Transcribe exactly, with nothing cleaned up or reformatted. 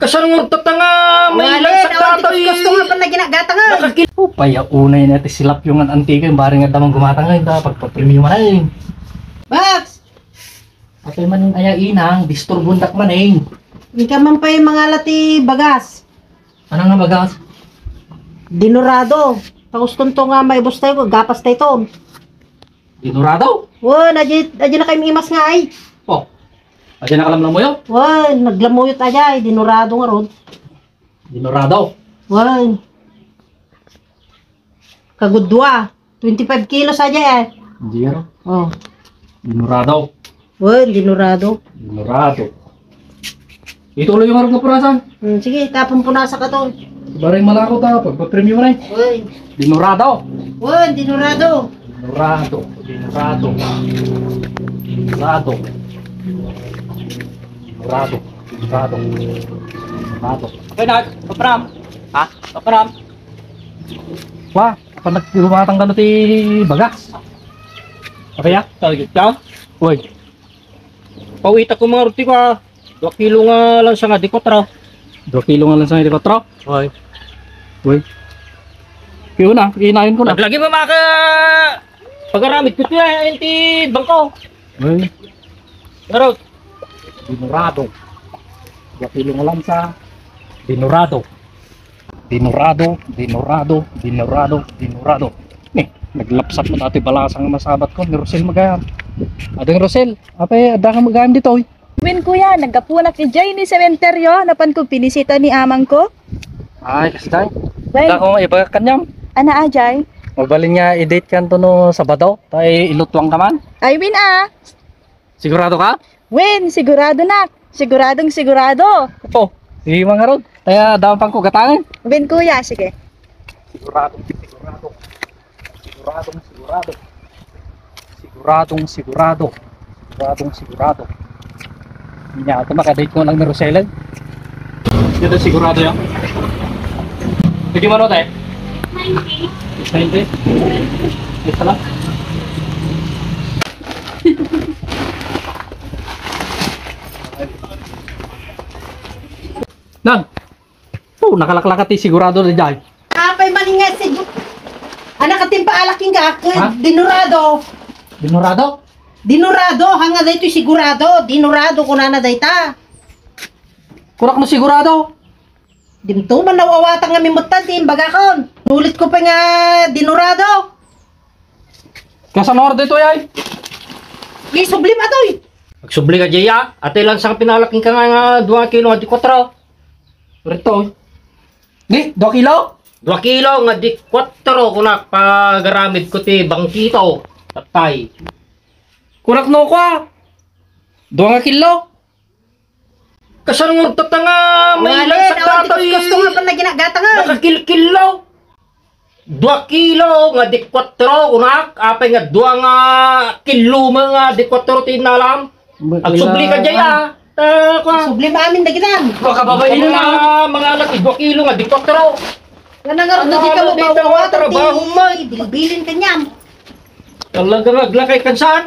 Saan nga urtat nga may Wala, lansag awan ti datoy? Kuskus to nga pan naginagata nga. Nakakil-, oh, payaunay na ti silapyo nga antiga, bari nga damang gumata nga, inda, pagpapremyo man ay. Box! Atay man aya inang, disturbondak man eh. Inka man pay mangala ti bagas. Ano nga bagas? Dinorado. Tapos tunto nga maibos tayo, gapas tayo ton. Dinorado? Wen, adi, adi na kayo imas nga ay. Oh, adi na kalamlamuyo? Wen, naglamuyot adi ay, dinorado nga ron. Dinorado? Wen. Kagudua. Twenty-five kilos aja eh. Zero. Oh. Dinorado. Well, dinorado. Dinorado. Ituloy yung arog na purasan. Hmm, sige, tapon punasa ka to. Baring malako ta, pagpapremyo mo na eh. Well. Dinorado. Well, dinorado. Dinorado. Dinorado. Dinorado. Dinorado. Dinorado. Dinorado. Okay, Nag. Papram. Ha? Papram. Wa, apa naglumatang kano ti bagas? Apa ya? Target ka? Uy. Pawita ko mga ruti ko, ah. Dua kilo nga lansa nga di kwatro. Dua kilo nga lansa nga di kwatro? Uy. Uy. Piuna, inayon ko na. Paglagi mo maka pagaramid ko tiya, enti bangko. Uy. Pero dinorado. Dua kilo nga lansa. Dinorado. Dinorado, dinorado, dinorado, dinorado. Ni, naglapsap na dati balasa nga masabat ko ni Rosel Magayam. Ading Rosel, apay, adda ka magayam ditoy? Wen, kuya, naggapunak idiay ni sementeryo, napan ko pinisita ni amang ko. Ay, kasi tayo. Wen. Adda ko nga ibaga kanyam. Ana, ajay? Mabalin nga i-date kanto no Sabado, tay ilutuang ka man. Ay, wen, ah. Sigurado ka? Wen, sigurado, nak. Siguradong sigurado. Oh, sige, mga rod. Kaya dapat pang kugatangan. Wen, kuya, sige. Sigurado, sigurado. Siguradong sigurado. Siguradong sigurado. Siguradong sigurado. Nya, ito makadate ko lang ni Roselen. Ito sigurado yan. Pwede mo, tayo? Ninety. Ninety? Isa lang? Nang! Oh, nakalaklaka ti sigurado na dyan. Apay man nga sigur-, anak, ating paalaking ka, Ha? Dinorado. Dinorado? Dinorado, hanga daytoy sigurado. Dinorado, kunana dayta. Kunak no sigurado? Dimto man nawawatan nga mimuttan ti imbagakon. Nulit ko pa nga dinorado. Kasano nga daytoy ay? Isublim atoy. Agsubli ka, Jay, ah. Atay lang sa pinalaking ka nga, nga dua kilo nga di kwatro. Rito. Di, dua kilo? Dua kilo nga di kwatro, kunak, pagaramid ko ti bangkito. Patay. Kunak no kwa? Dua nga kilo? Kasano nga urtat nga may Wala, lansag awan ti datoy? Kuskus to nga pan naginagata nga. Nakakilkilo. Dua kilo nga di kwatro, kunak, apay nga dua nga kilo nga di kwatro ti inalam. Agsubli ka, Jay, ah. Ta, kwa. Subli amin dagitan. Dua ka babae na. Mga, mga anak, dua kilo nga di kwatro. Nga nangarap na di ka Ano, dito, mabawatan ti trabaho mo. Bilbilin kanyam. Talaga nga, aglakay kan saan?